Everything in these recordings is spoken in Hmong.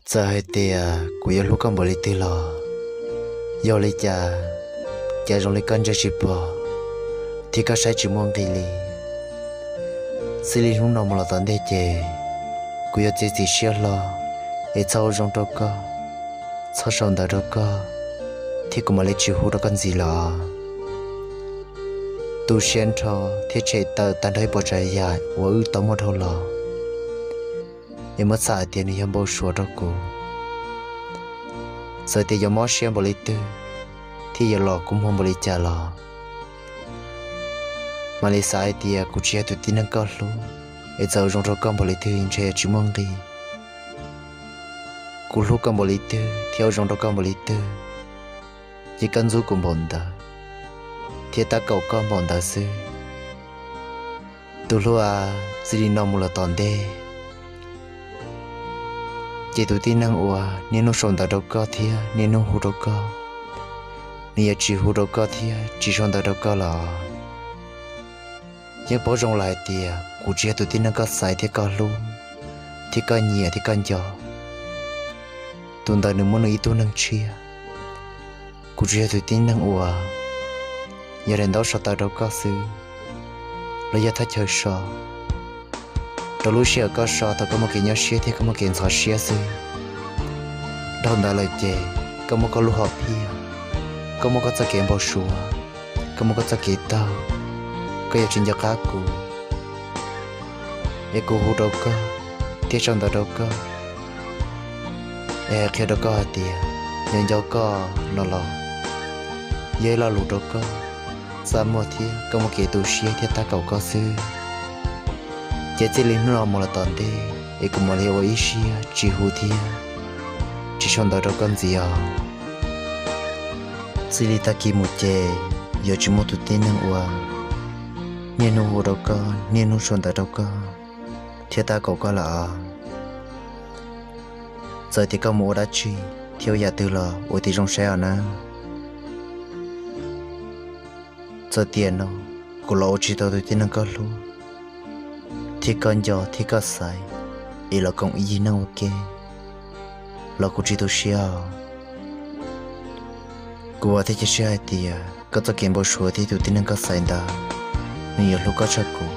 Txawm hais tias kuv yuav hlub koj npaum li twg los, yog li cas, cas zoo li koj ntsia tsis pom, thiab koj saib tsis muaj nqis li. Txij li hnub no mus los tom ntej ces, kuv yuav txiav txim siab hlo, es txhob ua zoo rau koj, txhob sau ntawv rau koj, thiab kuv mam li tsis hu rau koj ntxiv lawm. Tu siab nrho thiab tshem tawm tag nrho ib puas tsav yam uas wb tau muaj dhau los, es muab xav hais tias nws yog npau suav rau kuv. Txawm tias yuav mob siab npaum li twg, thiab yuav los kua muag npaum li cas los, mam li xav hais tias kuv tsis yog tus tib neeg koj hlub, es txawm ua zoo rau koj npaum li twg ntshe yuav tsis muaj nqis. Kuv hlub koj npaum li twg thiab ua zoo rau koj npaum li twg, ces koj ntxub kuv npaum ntawd, thiab tab kaum koj npaum ntawd xwb. Tus hlub a, txij li no mus los tom ntej, ces tus tib neeg uas niaj hnub sau ntawv rau koj thiab niaj hnub hu rau koj, nws yuav tsis hu rau koj thiab tsis sau ntawv rau koj lawm. Yeej paub zoo lawm hais tias kuv tsis yog tus tib neeg koj xaiv thiab koj hlub, thiab koj nyiam thiab koj nco. Tus ntawd nws muaj nws ib tug neeg tshiab. Kuv tsuas yog tus tib neeg uas yog daim ntaub so tawv rau koj xwb, los yog thaj chaw so rau lub sij hawm koj so thaum koj muaj kev nyuaj siab thiab koj muaj kev ntxhov siab xwb. Dhau ntawd lawm ces koj muaj koj lub hom phiaj, koj muaj koj txoj kev npau suav, koj muaj koj txoj kev taug, koj yuav tsis nco qab kuv, es kuv hu rau koj thiab sau ntawv rau koj, es hais qhia rau koj hais tias yog nco koj no los yog ib lo lus rau koj, txaj muag thiab koj muaj kev tu siab thiab tab kaum koj xwb. Ces txij li hnub no mus los tom ntej, es kuv mam li ua ib siab tsis hu thiab tsis sau ntawv rau koj ntxiv os. Txij li tag kis mus ces yuav tsis muaj tus tib neeg uas niaj hnub hu rau koj, niaj hnub sau ntawv rau koj, thiab tab kaum koj lawm os. Txawm tias koj mus ua dab tsi thiab ua yam twg los ua tib zoo saib os nawb. Txawm tiam no kuv los ua tsis tau tus tib neeg koj hlub, thiab koj nco thiab koj xaiv, es los koom ib yig neej ua ke, los kuv tsis tu siab os. Kuv vam thiab cia siab hais tias koj txoj kev npau suav thiab tus tib neeg koj xaiv ntawd, nws yuav hlub koj tshaj kuv,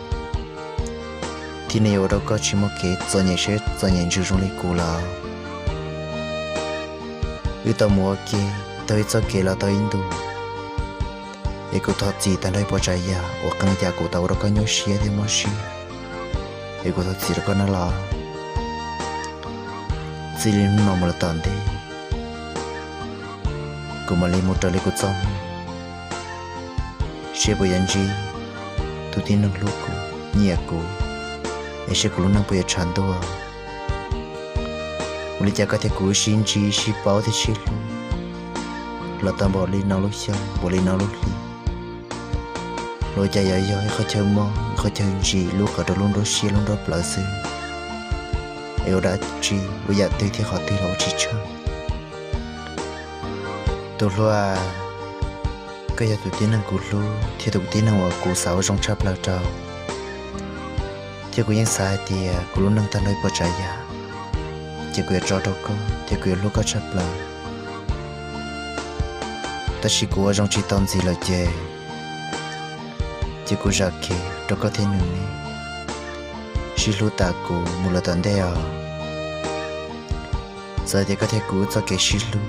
thiab nws yuav ua rau koj tsis muaj kev txom nyem siab txom nyem ntsws zoo li kuv lawm. Wb tau mus ua ke tau ib txoj kev los tau ib ntus, es kuv thov txim tag nrho ib puas tsav yam uas qee yam kuv tau ua rau koj nyuaj siab thiab mob siab, es kuv thov txim rau koj nawb los. Txij li hnub no mus los tom ntej, kuv mam li mus raws li kuv txoj hmoo, seb puas yuav ntsib tus tib neeg hlub kuv, nyiam kuv, es seb kuv lub neej puas yuav tshav ntuj. Ua li cas koj thiab kuv wb sib ntsib sib paub thiab sib hlub los tau npaum li no lub xyoo, npaum li no lub hli, los cas yuav yog ib qhov chaw mob ib qhov chaw ntsim lub qhov rau lub nruab siab lub nruab plawv xwb, es ua dab tsi ua yam twg thiab qhov twg los ua tsis tshaj. Tus hlub a, koj yog tus tib neeg kuv hlub thiab tus tib neeg uas kuv xav ua zoo tshaj plaws rau, thiab kuv yeej xav hais tias kuv lub neej tag nrho ib puas tsav yam, ces kuv yuav tso rau koj thiab kuv yuav hlub koj tshaj plaws. Tab sis kuv ua zoo tsis tau ntxiv lawm ces, ces kuv zam kev rau koj thiab nws ne, sib hlub tas kuv mus lawm tom ntej os. Txawm tias koj thiab kuv wb txoj kev sib hlub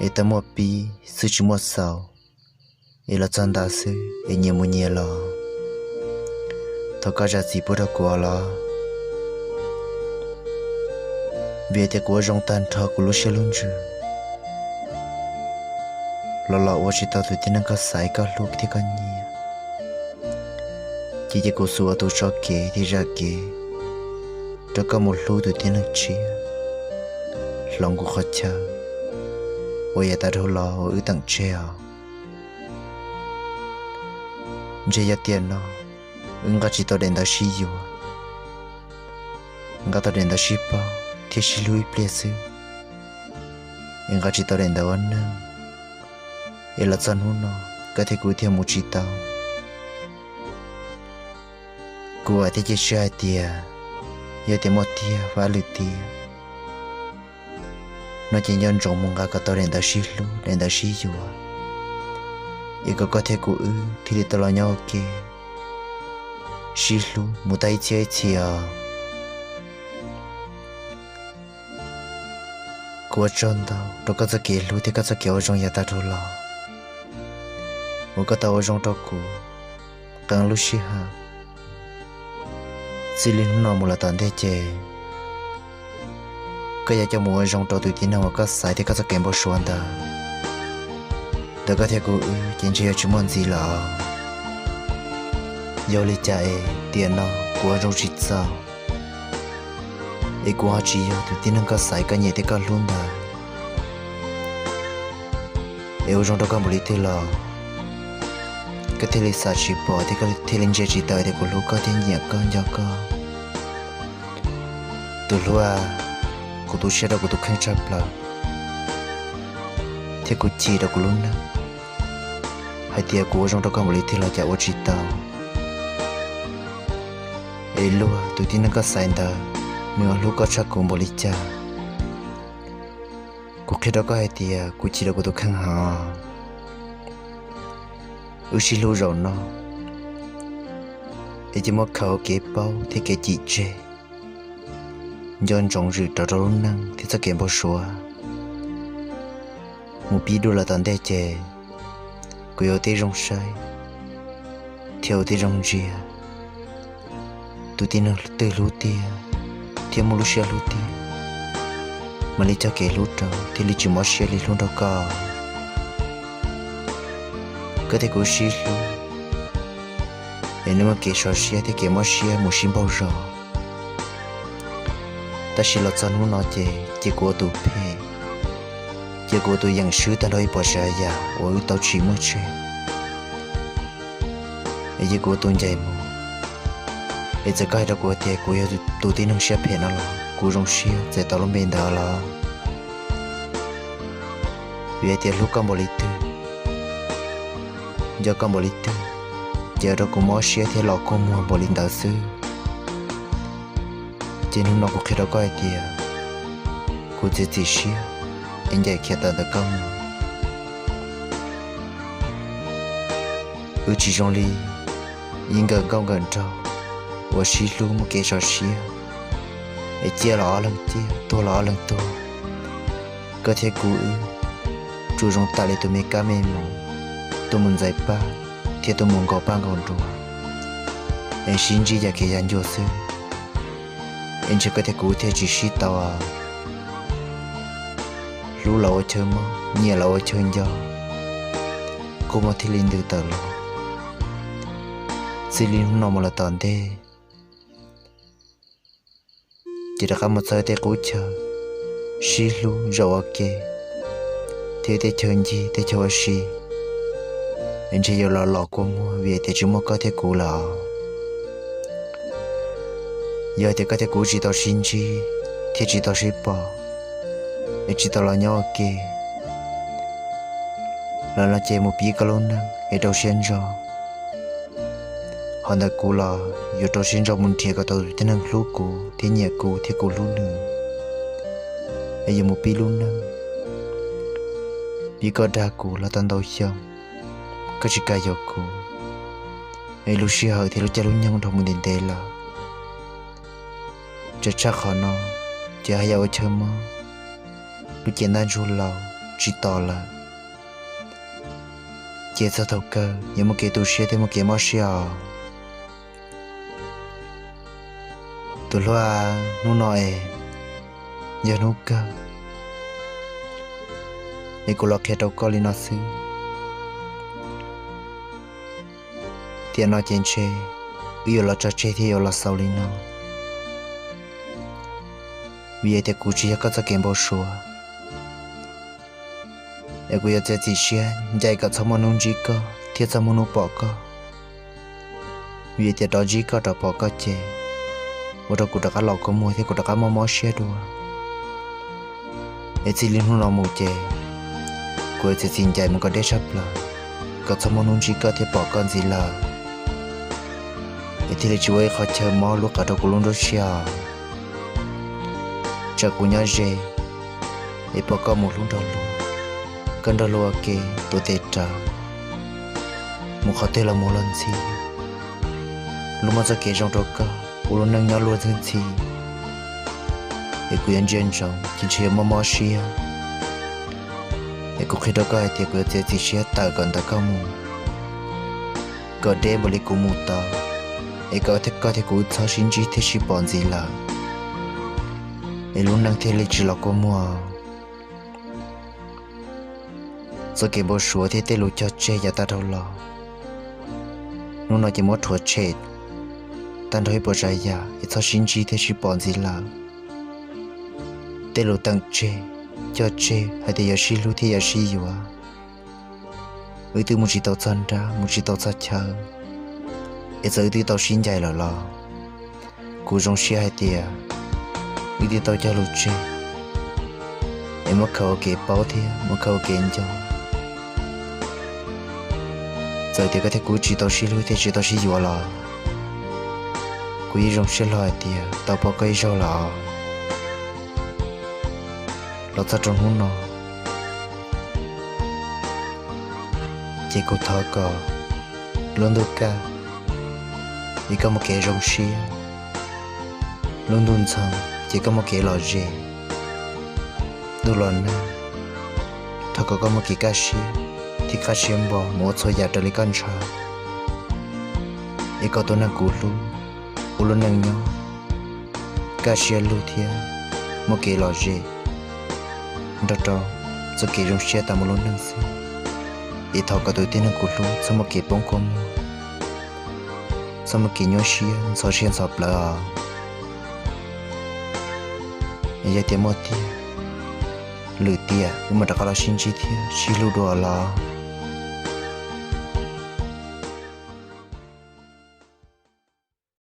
es tau muaj pib xwb tsis muaj xaus, es los txog ntawd xwb es nyias mus nyias los, thov koj zam txim pub rau kuv os los, vim tias kuv ua zoo tag nrho kuv lub siab lub ntsws los los ua tsis tau tus tib neeg koj xaiv koj hlub thiab koj nyiam, ces cia kuv xub ua tus tso kev thiab zam kev rau koj mus hlub tus tib neeg tshiab, hloov kuv qhov chaw uas yav tas dhau los uas wb teem tseg os. Ntshe yog tiam no wb nqa tsis tau daim ntawv sib yuav, nqa tau daim ntawv sib paub thiab sib hlub ib pliag xwb, es nqa tsis tau daim ntawv ua neeg, es los txog hnub no koj thiab kuv thiaj mus tsis tau. Kuv vam thiab cia siab hais tias yog tias muaj tiag fab lwm tiam, no ces nco ntsoov mus nqa kom tau daim ntawv sib hlub, daim ntawv sib yuav, es kom koj thiab kuv wb thiaj li tau los nyob ua ke sib hlub mus tag ib txhiab ib txhis os. Kuv ua tsaug ntau rau koj txoj kev hlub thiab koj txoj kev ua zoo yav tag dhau los uas koj tau ua zoo rau kuv qee lub sij hawm. Txij li hnub no mus los tom ntej ces koj yuav coj mus ua zoo rau tus tib neeg uas koj xaiv thiab koj txoj kev npau suav ntawd. Ntawm koj thiab kuv wb ces ntshe yuav tsis muaj ntxiv lawm. Yog li cas es tiam no kuv ua zoo tsis txaus, es kuv ho tsis yog tus tib neeg koj xaiv, koj nyiam thiab koj hlub ntawd, es ua zoo rau koj npaum li twg los koj thiaj li xav tsis pom thiab koj thiaj li ntsia tsis tau tias kuv hlub koj thiab nyiam koj nco koj. Tus hlub, kuv tu siab rau kuv tus kheej tshaj plaws, thiab kuv chim rau kuv lub neej hais tias kuv ua zoo rau koj npaum li twg los cas ua tsis tau. Es luag tus tib neeg koj xaiv ntawd, nws hlub koj tshaj kuv npaum li cas? Kuv qhia rau koj hais tias kuv chim rau kuv tus kheej heev. Wb sib hlub zaum no es cia muab khaws kev paub thiab kev chim tseg, nco ntsoov zwm rov rau lub neej thiab txoj kev npau suav. Mus pib dua los tom ntej ces kuv yuav ua tib zoo saib thiab ua tib zoo ntsia tus tib neeg twg hlub tiag thiab muaj lub siab hlub tiag, mam li cog kev hlub rau thiaj li tsis mob siab li hlub nrog koj. Koj thiab kuv sib hlub es nej muaj kev sov siab thiab kev mob siab mus sib npaug zos. Tab sis los txog hnub no ces cia kuv ua tus phem, cia kuv ua tus yeem swb tag nrho ib puas tsav yam uas wb tau tsim muaj tseg, es cia kuv ua tus ncaim mus. Es txawm koj hais rau kuv tias kuv yog tus tib neeg siab phem no los kuv zoo siab txais tau lub npe ntawd los, vim hais tias hlub koj npaum li twg, nco koj npaum li twg, ces ua rau kuv mob siab thiab los kua muag npaum li ntawd xwb. Ces hnub no kuv qhia rau koj hais tias kuv txiav txim siab es ncaim khiav tawm ntawm koj mus. Wb tsis zoo li ib nkawm nkauj nkawm nraug uas sib hlub muaj kev sov siab, es ciaj los ob leeg ciaj, tuag los ob leeg tuag. Koj thiab kuv wb tsuas zoo tam li tus me kab me moos tuaj mus ntxais paj thiab tuaj mus nkaus paj nkaus nruas, es sib ntsib yam kev yam ncua xwb. Es ntshe koj thiab kuv thiaj tsis sib tau. Hlub los ua chaw mob, nyiam los ua chaw nco, kua muag thiaj li ntws tawm los. Txij li hnub no mus los tom ntej, ces rov qab mus txog tej qub chaw sib hlub zaum ua ke, thiab tej chaw ncig tej chaw ua si, es ntshe yuav los los kua muag vim tias tsis muaj koj thiab kuv lawm. Yog tias koj thiab kuv tsis tau sib ntsib thiab tsis tau sib pom, es tsis tau los nyob ua ke los no ces mus pib koj lub neej es rau siab ntso. Ho ntawm kuv los yuav rau siab ntso mus nrhiav kom tau tus tib neeg hlub kuv thiab nyiam kuv thiab kuv hlub nws, es yuav mus pib lub neej. Vim koj dag kuv los tau ntau xyoo, koj tsis kam yuav kuv, es lub sij hawm thiab lub caij lub nyoog dhau mus ntev ntev lawm. Tseem tshaj qhov no, ces haj yam ua chaw mob, lub cev ntaj ntsug laus tsis tos lawm. Ces txog thaum kawg yuav muaj kev tu siab thiab muaj kev mob siab os. Tus hlub, hnub no es yog hnub kawg, es kuv los qhia rau koj li no xwb. Tiam no ces ntshe wb yuav los tso tseg thiab yuav los xaus li no, vim tias kuv tsis yog koj txoj kev npau suav. Es kuv yuav txiav txim siab ncaim kom txhob muaj hnub ntsib koj thiab txhob muaj hnub pom koj, vim tias rov ntsib koj rov pom koj ces ua rau kuv rov qab los kua muag thiab kuv rov qab mob mob siab dua. Es txij li hnub no mus ces kuv yuav txiav txim ncaim mus kom deb tshaj plaws, kom txhob muaj hnub ntsib koj thiab pom koj ntxiv lawm, es thiaj li tsis ua ib qho chaw mob lub qab rau kuv lub nruab siab. Tsam kuv nyob ze, es pom koj mus hlub nrog luag, koj nrog luag ua ke tuav tes rawv, mus qhov twg los mus los ntxhi, luag muaj txoj kev zoo rau koj ua lub neej nyob luag ntxhi ntxhi, es kuv yuav ntsia ntsoov ces ntshe yuav mob mob siab. Es kuv qhia rau koj hais tias kuv yuav txiav txim siab tawm kom ntawm koj mus, kom deb npaum li kuv mus tau, es kom koj thiab kuv txhob sib ntsib thiab sib pom ntxiv lawm, es lub neej thiaj li tsis los kua muag. Txoj kev npau suav thiab tej lus cog tseg yav tag dhau los, hnub no ces muab rhuav tshem tag nrho ib puas tsav yam es txhob sib ntsib thiab sib pom ntxiv lawm. Tej lus teem tseg, cog tseg hais tias yuav sib hlub thiab yuav sib yuav, wb twb mus tsis tau txog nrab mus tsis tau txog chaw, es txawm wb twb tau sib ncaim lawm los kuv zoo siab hais tias wb twb tau cog lus tseg, es muab khaws ua kev paub thiab muab khaws ua kev nco. Txawm tias koj thiab kuv tsis tau sib hlub thiab tsis tau sib yuav los kuv yeej zoo siab hlo hais tias tau pom koj ib zaug lawm. Los txog rau hnub no ces kuv thov kom lub ntuj kaj es koj muaj kev zoo siab, lub ntuj ntxhov ces koj muaj kev lom zem, ntuj los nag thov kom koj muaj kev kaj siab thiab kaj siab npo mus ua txhua yam raws li koj ntshaw, es kom tus neeg kuv hlub ua lub neej nyob kaj siab lug thiab muaj kev lom zem nrog rau txoj kev zoo siab tas mus lub neej xwb. Es thov kom tus tib neeg kuv hlub txhob muaj kev poob kua muag, txhob muaj kev nyuaj siab ntxhov siab ntxhov plawv os. Yog tias muaj tiag, lwm tiam wb mam rov qab los sib ntsib thiab sib hlub dua los.